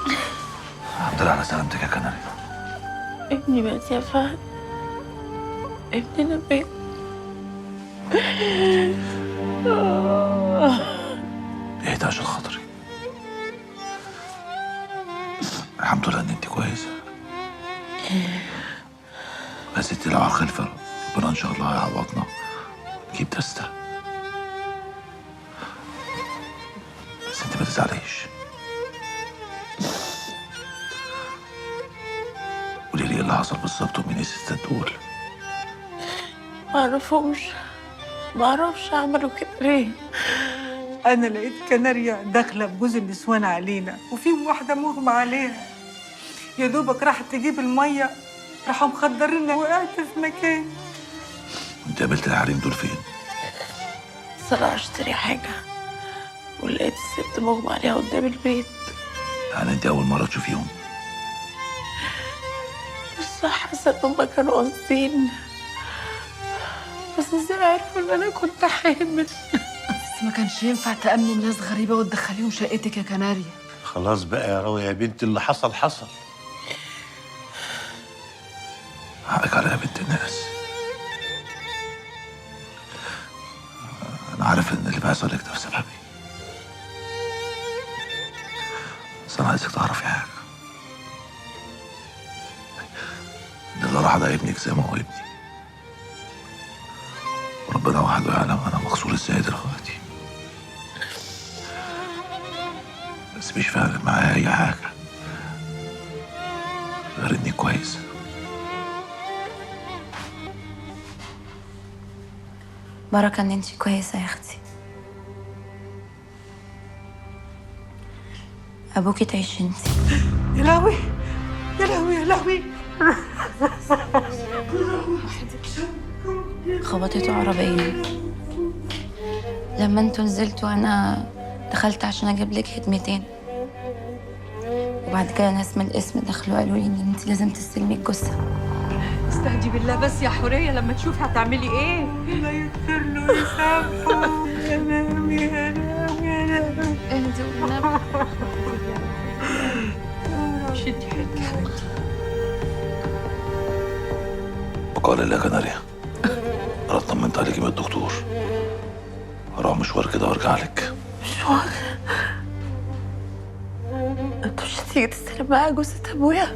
الحمد لله على سلامتك يا كناري. ابني مات يا فهد، ابننا مات. اهدي عشان خاطري. الحمد لله ان انت كويسة. بس انت لو على الخلفة ربنا ان شاء الله هيعوضنا نجيب دستة. بس انت ما تزعليش. قولي لي ايه اللي حصل بالظبط ومين الستات دول؟ معرفهمش، معرفش عملوا كده ليه. أنا لقيت كناريا داخلة بجوز النسوان علينا، وفي واحدة مغمى عليها. يا دوبك راحت تجيب المية، راحوا مخدريننا، وقعت في مكان. انت قابلت الحريم دول فين؟ طلع اشتري حاجة ولقيت الست مغمى عليها قدام البيت. يعني انت أول مرة تشوفيهم؟ بس حاسة إن هما كانوا قاصدين. بس ازاي عرفوا إن أنا كنت حامل؟ بس ما كانش ينفع تأمني ناس غريبة وتدخليهم شقتك يا كناريا. خلاص بقى يا راوية يا بنتي، اللي حصل حصل. حقك عليا يا بنت الناس. أنا عارف إن اللي بيحصل لك ده بسببي، بس أنا عايزك تعرفي حاجة، إن اللي راح ده ابنك زي ما هو ابني، وربنا وحده يعلم أنا مكسور إزاي دلوقتي. بس مش فارق معايا أي حاجة غير إني كويسة. بركة إن أنتي كويسة يا أختي. أبوكي تعيش أنتي. يا لهوي يا لهوي يا لهوي. خبطته عربية لما انتوا نزلتوا. أنا دخلت عشان أجيب لك هدمتين، وبعد كده ناس من القسم دخلوا قالوا لي إن أنتي لازم تستلمي الجثة. استهدي بالله بس يا حورية، لما تشوفي هتعملي ايه؟ الله يغفر له ويسامحه. يا لهوي يا لهوي يا لهوي. اهدي والنبي. شدي حيلك يا حبيبتي. بقال الله يا كناريا، أنا اطمنت عليكي من الدكتور. هروح مشوار كده وارجع لك. مشوار؟ انت مش هتيجي تستلم معايا جثة أبويا؟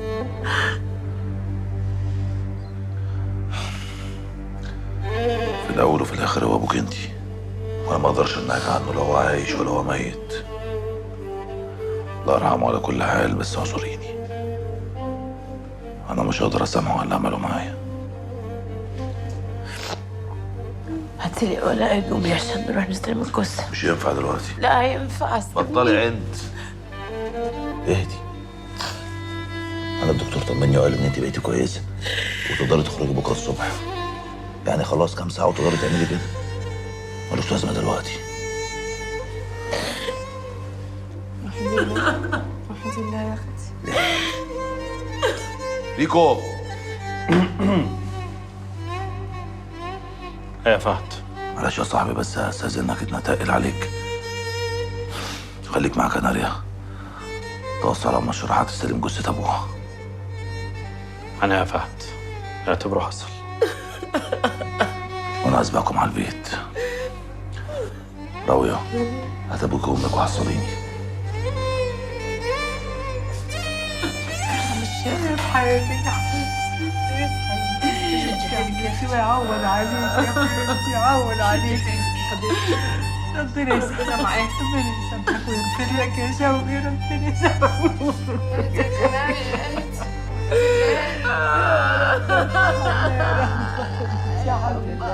في الأول وفي الآخر هو أبوك أنتي، وأنا ما أقدرش أمنعك عنه لو هو عايش ولا هو ميت. الله يرحمه على كل حال، بس اعذريني، أنا مش هقدر أسامحه على اللي عمله معايا. هاتيلي ولا هدومي عشان نروح نستلم الجثة. مش ينفع دلوقتي. لا هينفع. بطلي عند. اهدي. أنا الدكتور طمني وقال إن أنت بقيتي كويسة وتقدري تخرجي بكرة الصبح. يعني خلاص كام ساعة وتقدري تعملي كده. ملوش لازمة دلوقتي. الحمد لله يا أختي. ريكو. يا فهد معلش يا صاحبي، بس هستأذنك إن أتقل عليك. خليك مع كناريا، توصل على المشرحة تستلم جثة أبوها. أنا يا فهد اعتبره حصل. وأنا هسبقكم على البيت. راوية هات أبوك وأمك وحصليني. ايه في حياتك يا حبيبتي؟ ايه في حياتك؟ يعوض عليك يا حبيبتي، يعوض عليك حبيبتي. ربنا يسامحك معاك، ربنا يسامحك ويغفر لك يا شوقي، ربنا يسامحك ويغفر لك يا حبيبتي. يا حبيبتي.